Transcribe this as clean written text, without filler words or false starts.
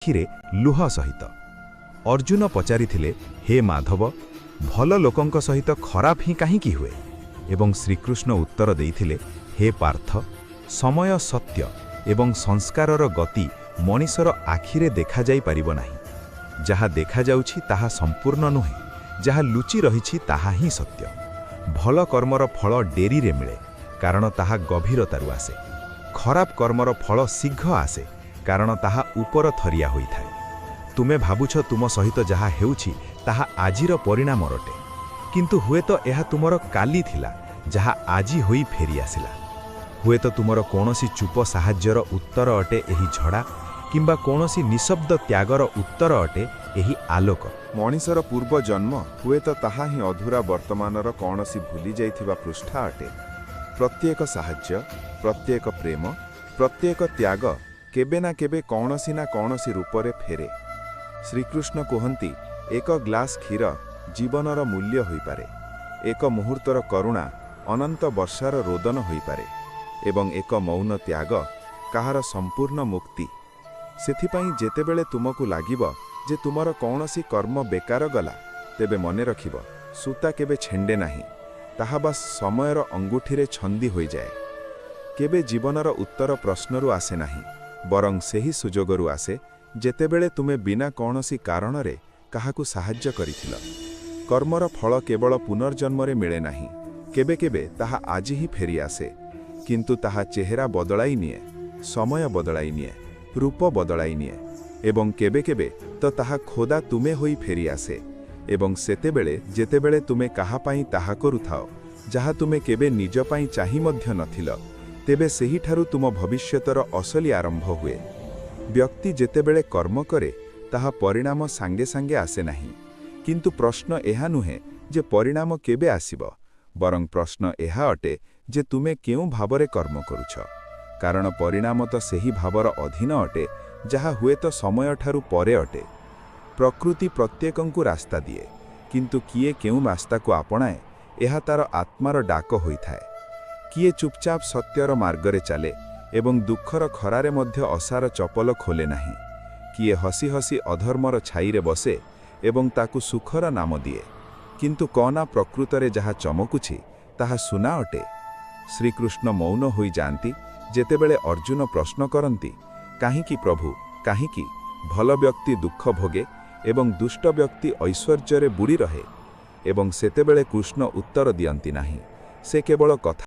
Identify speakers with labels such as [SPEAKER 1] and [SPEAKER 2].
[SPEAKER 1] ଆଖିରେ ଲୁହ ସହିତ। ଅର୍ଜୁନ ପଚାରିଥିଲେ, ହେ ମାଧବ, ଭଲ ଲୋକଙ୍କ ସହିତ ଖରାପ ହିଁ କାହିଁକି ହୁଏ? ଏବଂ ଶ୍ରୀକୃଷ୍ଣ ଉତ୍ତର ଦେଇଥିଲେ, ହେ ପାର୍ଥ, ସମୟ, ସତ୍ୟ ଏବଂ ସଂସ୍କାରର ଗତି ମଣିଷର ଆଖିରେ ଦେଖାଯାଇପାରିବ ନାହିଁ। ଯାହା ଦେଖାଯାଉଛି ତାହା ସମ୍ପୂର୍ଣ୍ଣ ନୁହେଁ, ଯାହା ଲୁଚି ରହିଛି ତାହା ହିଁ ସତ୍ୟ। ଭଲ କର୍ମର ଫଳ ଡେରିରେ ମିଳେ, କାରଣ ତାହା ଗଭୀରତାରୁ ଆସେ। ଖରାପ କର୍ମର ଫଳ ଶୀଘ୍ର ଆସେ, କାରଣ ତାହା ଉପର ଥରିଆ ହୋଇଥାଏ। ତୁମେ ଭାବୁଛ ତୁମ ସହିତ ଯାହା ହେଉଛି ତାହା ଆଜିର ପରିଣାମ ଅଟେ, କିନ୍ତୁ ହୁଏତ ଏହା ତୁମର କାଲି ଥିଲା ଯାହା ଆଜି ହୋଇ ଫେରିଆସିଲା। ହୁଏତ ତୁମର କୌଣସି ଚୁପ ସାହାଯ୍ୟର ଉତ୍ତର ଅଟେ ଏହି ଝଡ଼ା, କିମ୍ବା କୌଣସି ନିଶବ୍ଦ ତ୍ୟାଗର ଉତ୍ତର ଅଟେ ଏହି ଆଲୋକ।
[SPEAKER 2] ମଣିଷର ପୂର୍ବ ଜନ୍ମ ହୁଏତ ତାହା ହିଁ ଅଧୁରା ବର୍ତ୍ତମାନର କୌଣସି ଭୁଲି ଯାଇଥିବା ପୃଷ୍ଠା ଅଟେ। ପ୍ରତ୍ୟେକ ସାହାଯ୍ୟ, ପ୍ରତ୍ୟେକ ପ୍ରେମ, ପ୍ରତ୍ୟେକ ତ୍ୟାଗ କେବେ ନା କେବେ କୌଣସି ନା କୌଣସି ରୂପରେ ଫେରେ। ଶ୍ରୀକୃଷ୍ଣ କୁହନ୍ତି, ଏକ ଗ୍ଲାସ କ୍ଷୀର ଜୀବନର ମୂଲ୍ୟ ହୋଇପାରେ, ଏକ ମୁହୂର୍ତ୍ତର କରୁଣା ଅନନ୍ତ ବର୍ଷାର ରୋଦନ ହୋଇପାରେ ଏବଂ ଏକ ମୌନ ତ୍ୟାଗ କାହାର ସମ୍ପୂର୍ଣ୍ଣ ମୁକ୍ତି। ସେଥିପାଇଁ ଯେତେବେଳେ ତୁମକୁ ଲାଗିବ ଯେ ତୁମର କୌଣସି କର୍ମ ବେକାର ଗଲା, ତେବେ ମନେ ରଖିବ, ସୂତା କେବେ ଛିଣ୍ଡେ ନାହିଁ, ତାହା ବାସ୍ ସମୟର ଅଙ୍ଗୁଠିରେ ଛନ୍ଦି ହୋଇଯାଏ। କେବେ ଜୀବନର ଉତ୍ତର ପ୍ରଶ୍ନରୁ ଆସେ ନାହିଁ, ବରଂ ସେହି ସୁଯୋଗରୁ ଆସେ ଯେତେବେଳେ ତୁମେ ବିନା କୌଣସି କାରଣରେ କାହାକୁ ସାହାଯ୍ୟ କରିଥିଲ। କର୍ମର ଫଳ କେବଳ ପୁନର୍ଜନ୍ମରେ ମିଳେ ନାହିଁ, କେବେ କେବେ ତାହା ଆଜି ହିଁ ଫେରିଆସେ, କିନ୍ତୁ ତାହା ଚେହେରା ବଦଳାଇ ନିଏ, ସମୟ ବଦଳାଇ ନିଏ, ରୂପ ବଦଳାଇ ନିଏ ଏବଂ କେବେ କେବେ ତ ତାହା ଖୋଦ୍ ତୁମେ ହୋଇ ଫେରିଆସେ। ଏବଂ ସେତେବେଳେ, ଯେତେବେଳେ ତୁମେ କାହା ପାଇଁ ତାହା କରୁଥାଅ ଯାହା ତୁମେ କେବେ ନିଜ ପାଇଁ ଚାହିଁ ମଧ୍ୟ ନଥିଲ, ତେବେ ସେହିଠାରୁ ତୁମ ଭବିଷ୍ୟତର ଅସଲି ଆରମ୍ଭ ହୁଏ। ବ୍ୟକ୍ତି ଯେତେବେଳେ କର୍ମ କରେ, ତାହା ପରିଣାମ ସାଙ୍ଗେ ସାଙ୍ଗେ ଆସେ ନାହିଁ। କିନ୍ତୁ ପ୍ରଶ୍ନ ଏହା ନୁହେଁ ଯେ ପରିଣାମ କେବେ ଆସିବ, ବରଂ ପ୍ରଶ୍ନ ଏହା ଅଟେ ଯେ ତୁମେ କେଉଁ ଭାବରେ କର୍ମ କରୁଛ, କାରଣ ପରିଣାମ ତ ସେହି ଭାବର ଅଧୀନ ଅଟେ ଯାହା ହୁଏତ ସମୟଠାରୁ ପରେ ଅଟେ। ପ୍ରକୃତି ପ୍ରତ୍ୟେକଙ୍କୁ ରାସ୍ତା ଦିଏ, କିନ୍ତୁ କିଏ କେଉଁ ରାସ୍ତାକୁ ଆପଣାଏ, ଏହା ତାର ଆତ୍ମାର ଡାକ ହୋଇଥାଏ। କିଏ ଚୁପଚାପ ସତ୍ୟର ମାର୍ଗରେ ଚାଲେ ଏବଂ ଦୁଃଖର ଖରାରେ ମଧ୍ୟ ଅଶାର ଚପଲ ଖୋଲେ ନାହିଁ। କିଏ ହସି ହସି ଅଧର୍ମର ଛାଇରେ ବସେ ଏବଂ ତାକୁ ସୁଖର ନାମ ଦିଏ। କିନ୍ତୁ କନା ପ୍ରକୃତରେ ଯାହା ଚମକୁଛି ତାହା ସୁନା ଅଟେ? ଶ୍ରୀକୃଷ୍ଣ ମୌନ ହୋଇଯାଆନ୍ତି ଯେତେବେଳେ ଅର୍ଜୁନ ପ୍ରଶ୍ନ କରନ୍ତି, କାହିଁକି ପ୍ରଭୁ, କାହିଁକି ଭଲ ବ୍ୟକ୍ତି ଦୁଃଖ ଭୋଗେ ଏବଂ ଦୁଷ୍ଟ ବ୍ୟକ୍ତି ଐଶ୍ୱର୍ଯ୍ୟରେ ବୁଡ଼ି ରହେ? ଏବଂ ସେତେବେଳେ କୃଷ୍ଣ ଉତ୍ତର ଦିଅନ୍ତି ନାହିଁ। ସେ କେବଳ କଥା